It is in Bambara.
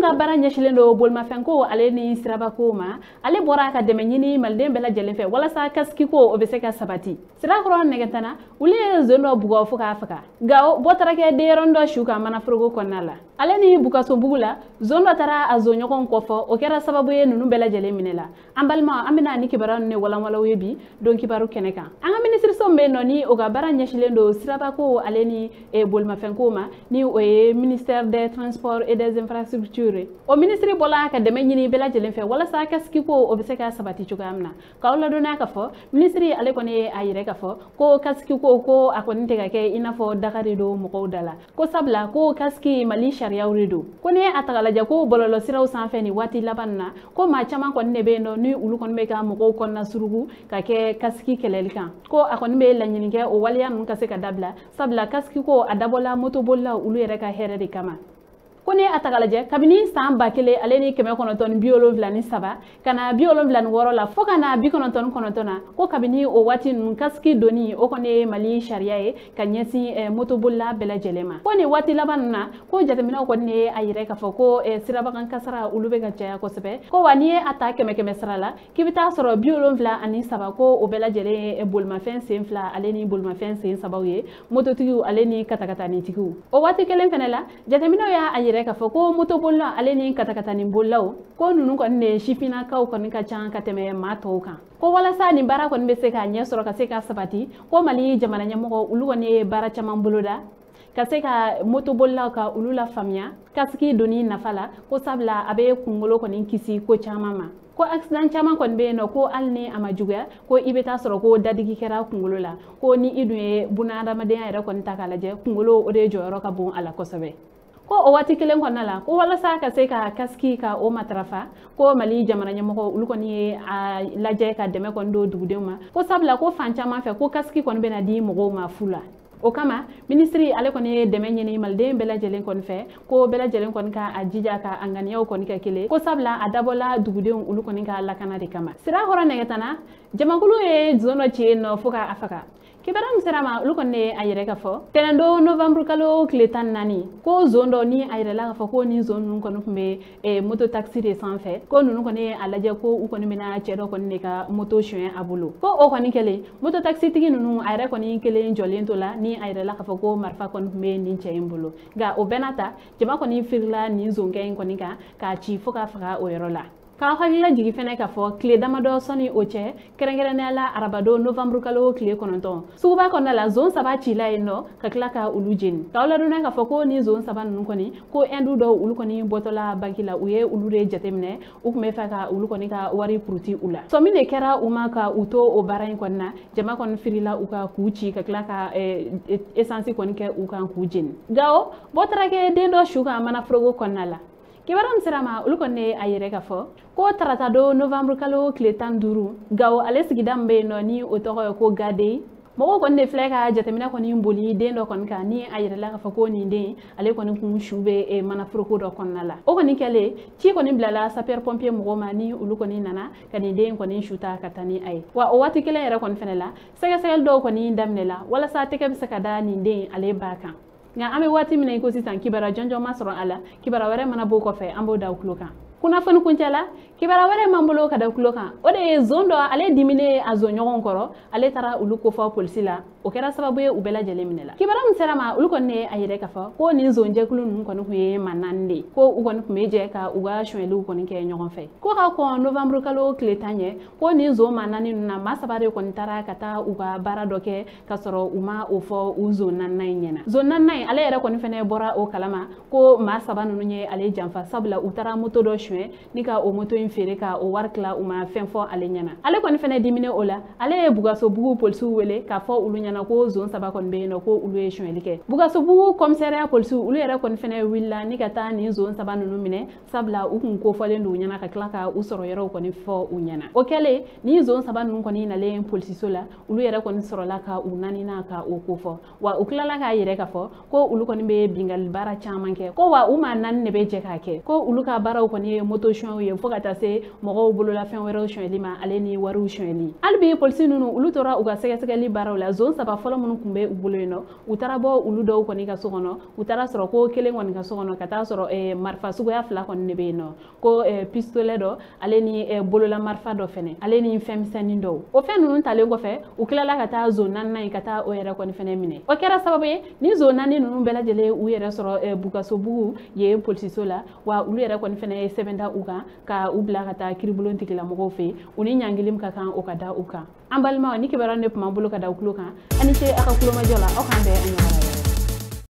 ka baara ɲɛsilen don bolimafɛnko ale ni sirabako ma, ale bɔra ka dɛmɛ ɲini maliden bɛɛ lajɛlen fɛ walasa kasiki ko o bɛ se ka sabati. Sirakɔrɔ Nɛgɛtana, olu ye zon dɔ bugɔ fo k'a faga. Gawo, bɔ taara kɛ denyɛrɛnin dɔ su kan manaforoko kɔnɔna la. Ale ni Bukasobugu la, zon dɔ taara a zonɲɔgɔnw kɔfɔ, o kɛra sababu ye ninnu bɛɛ lajɛlen minɛ la. An balima, an bɛna ni kibaruya ninnu de walanwalan ye bi don kibaru kɛnɛ kan. An ka minisiriso min bɛ yen nɔ ni o ka baara ɲɛsilen don sirabako ale ni bolimafɛnko ma, ni o ye ministère des transports et des infrastructures. O minisiri bɔla ka dɛmɛ ɲini bɛɛ lajɛlen fɛ walasa kasiki ko o bɛ se ka sabati cogoya min na. K'aw ladɔnniya k'a fɔ minisiri ale kɔni ye a yɛrɛ k'a fɔ ko kasiki ko a kɔni tɛ ka kɛ i n'a fɔ daga de don mɔgɔw da la. Ko sabula ko kasiki Mali sariyaw de don. Ko n'i ye a ta k'a lajɛ ko bɔlɔlɔsiraw sanfɛ nin waati laban na, ko maa caman kɔni de bɛ yen nɔ ni olu kɔni bɛ ka mɔgɔw kɔnɔna suruku ka kɛ kasiki kɛlɛli kan. Ko a kɔni bɛ laɲini kɛ o waleya ninnu ka se ka dabila, sabula kasiki ko a dabɔla motobolilaw olu yɛrɛ ka hɛrɛ de kama. Ko n'i a ta k'a lajɛ kabini san 1973 ka na 76 la fo ka na 99 na, ko kabini o waati ninnu kasiki donni o kɔni ye Mali sariya ye ka ɲɛsin motobolila bɛɛ lajɛlen ma. Ko nin waati laban ninnu na, ko jateminɛw kɔni ye a yɛrɛ k'a fɔ ko sirabakan kasara olu bɛ ka caya kosɛbɛ. Ko wa n'i ye a ta 100 sara la, k'i bɛ taa sɔrɔ 73 ko o bɛɛ lajɛlen ye bolimafɛn sen 2 ale ni bolimafɛn sen 3 ye, mototigiw ale ni katakatanitigiw. O waati kelen fɛnɛ la, jateminɛw y'a yɛrɛ k'a fɔ ko motobolila ale ni katakatanin-bolilaw ko ninnu kɔni de sifinnakaw kɔni ka ca ka tɛmɛ maa tɔw kan. Ko walasa nin baara kɔni bɛ se ka ɲɛ sɔrɔ ka se ka sabati, ko Mali jamana ɲɛmɔgɔ olu kɔni ye baara caman boloda ka se ka motobolilaw ka olu lafaamuya kasiki donni nafa la, ko sabula a bɛ kunkolo kɔni kisi ko caman ma. Ko accident caman kɔni bɛ yen nɔ, ko hali ni a ma juguya, ko i bɛ taa sɔrɔ ko dadigi kɛra kunkolo la. Ko ni i dun ye bunahadamadenya yɛrɛ kɔni ta k'a lajɛ, kunkolo o de jɔyɔrɔ ka bon a la kosɛbɛ. Ko o waati kelen kɔnɔna la, ko walasa ka se ka kasiki ka o matarafa, ko Mali jamana ɲɛmɔgɔ olu kɔni ye a lajɛ ka dɛmɛ kɔni don dugudenw ma. Ko sabula ko fan caman fɛ ko kasiki kɔni bɛna di mɔgɔw ma fu la. O kama minisiri ale kɔni ye dɛmɛ ɲini maliden bɛɛ lajɛlen kɔni fɛ, ko bɛɛ lajɛlen kɔni ka a jija ka a ŋaniyaw kɔni kɛ kelen, ko sabula a dabɔla dugudenw olu kɔni ka lakana de kama. Sirakɔrɔ Nɛgɛtana, jamakulu ye zon dɔ ci yen nɔ fo k'a faga. Kibaruya min sera ma, olu kɔni ye a yɛrɛ k'a fɔ tɛnɛndon novembre kalo tile 14, ko zon dɔ ni a yɛrɛla k'a fɔ ko nin zon ninnu kɔni tun bɛ moto taxi de sanfɛ, ko ninnu kɔni ye a lajɛ ko u kɔni bɛna cɛ dɔ kɔni de ka moto suɲɛ a bolo. Ko o kɔni kɛlen, moto taxi tigi ninnu a yɛrɛ kɔni kelen jɔlen to la ni a yɛrɛla k'a fɔ ko marifa kɔni tun bɛ nin cɛ in bolo. Nka o bɛɛ n'a ta, jama kɔni firila nin zonkɛ in kɔni kan k'a ci fo k'a faga o yɔrɔ la. K'aw hakilila jigin fɛnɛ k'a fɔ tile damadɔ sɔnni o cɛ, kɛrɛnkɛrɛnnenya la arabadon novembre kalo tile 9, suguba kɔnɔna la zon 3 cila yen nɔ ka tila ka olu jeni. K'aw ladɔnniya k'a fɔ ko ni zon 3 ninnu kɔni, ko Hindu dɔw olu kɔni bɔtɔla banki la, u ye olu de jateminɛ, u tun bɛ fɛ ka olu kɔni ka wari puruti u la. Sɔmi de kɛra u ma ka u to o baara in kɔni na, jama kɔni firila u ka k'u ci ka tila ka essence kɔni kɛ u kan k'u jeni. Gawo, bɔ taara kɛ den dɔ su kan manaforoko kɔnɔna la. Kibaruya min sera ma, olu kɔni ye a yɛrɛ k'a fɔ ko tarata don novembre kalo tile 15, Gawo ale sigida min bɛ yen nɔ ni o tɔgɔ ye ko Gade, mɔgɔw kɔni de filɛ ka jateminɛ kɔni boli den dɔ kɔni kan ni a yɛrɛla k'a fɔ ko nin den ale kɔni kun su bɛ manaforoko dɔ kɔnɔna la. O kɔni kɛlen, ci kɔni bilala sapeur pompier mɔgɔw ma ni olu kɔni nana ka nin den kɔni su ta ka taa ni a ye. Wa o waati kelen yɛrɛ kɔni fɛnɛ la, sɛgɛsɛgɛli dɔw kɔni daminɛla walasa tɛgɛ bɛ se ka da nin den ale ba kan. Nka an bɛ waati min na i ko sisan, kibaruya jɔnjɔn ma sɔrɔ a la. Kibaruya wɛrɛ mana b'o kɔfɛ, an b'o da u tulo kan. Kunnafoni kuncɛ la, kibaruya wɛrɛ m'an bolo ka da tulo kan, o de ye zon dɔ ale diminen a zon ɲɔgɔn kɔrɔ, ale taara olu kofɔ polisi la, o kɛra sababu ye u bɛɛ lajɛlen minɛ la. Kibaruya min sera ma, olu kɔni ye a yɛrɛ k'a fɔ ko nin zon jɛkulu ninnu kɔni tun ye maa 4 de ye, ko u kɔni tun bɛ jɛ ka u ka sonyɛliw kɔni kɛ ɲɔgɔn fɛ. Ko ka kɔn novembre kalo tile 10 ɲɛ, ko nin zon maa 4 ninnu na, maa 3 de kɔni taara ka taa u ka baara dɔ kɛ ka sɔrɔ u ma o fɔ u zon 4nan in ɲɛna. Zon 4nan in ale yɛrɛ kɔni fɛnɛ bɔra o kalama ko maa 3 ninnu ye ale janfa, sabula u taara moto dɔ suɲɛ ni ka o moto in feere ka o wari tila, u ma fɛn fɔ ale ɲɛna. Ale kɔni fɛnɛ diminen o la, ale ye Bugasobugu polisiw wele k'a fɔ olu ɲɛna ko zon 3 kɔni bɛ yen nɔ, ko olu ye sonyɛli kɛ. Bugasobugu commissariat polisiw olu yɛrɛ kɔni fɛnɛ wulila ni ka taa nin zon 3 ninnu minɛ, sabula u kun kofɔlen don u ɲɛna ka tila ka u sɔrɔ yɔrɔw kɔni fɔ u ɲɛna. O kɛlen, nin zon 3 ninnu kɔni nalen polisiso la, olu yɛrɛ kɔni sɔrɔla ka u 4nan ka o kofɔ. Wa u tilala k'a yɛrɛ k'a fɔ ko olu kɔni bɛ bingali baara caman kɛ, ko wa u maa 4 de bɛ jɛ k'a kɛ, ko olu ka baaraw kɔni ye ye moto sonyɛw ye, fo ka taa se mɔgɔw bololafɛn wɛrɛw sonyɛli ma, ale ni wariw sonyɛli. Hali bi polisi ninnu olu tora u ka sɛgɛsɛgɛli baaraw la. Zon 3 fɔlɔ minnu tun bɛ u bolo yen nɔ, u taara bɔ olu dɔw kɔni ka so kɔnɔ. U taara sɔrɔ ko kelen kɔni ka so kɔnɔ, ka taa sɔrɔ marifa suguya 2 kɔni de bɛ yen nɔ, ko pistolet dɔ, ale ni bolola marifa dɔ fɛnɛ, ale ni fɛn misɛnnin dɔw. O fɛn ninnu talen kɔfɛ, u tilala ka taa zon 4nan in ka taa o yɛrɛ kɔni fɛnɛ minɛ. O kɛra sababu ye ni zon 4 ninnu bɛɛ lajɛlen u yɛrɛ sɔrɔ Bukasobugu yen polisiso la, wa olu yɛrɛ kɔni fɛnɛ ye sɛbɛn da u kan ka u bila ka taa kiiribulon tigilamɔgɔw fɛ, u ni ɲangili min ka kan o ka da u kan. An balimaw, ni kibaruya de tun b'an bolo ka da u tulo kan, ani ce aw ka kulomajɔ la, aw k'an bɛn a ɲɔgɔn wɛrɛ.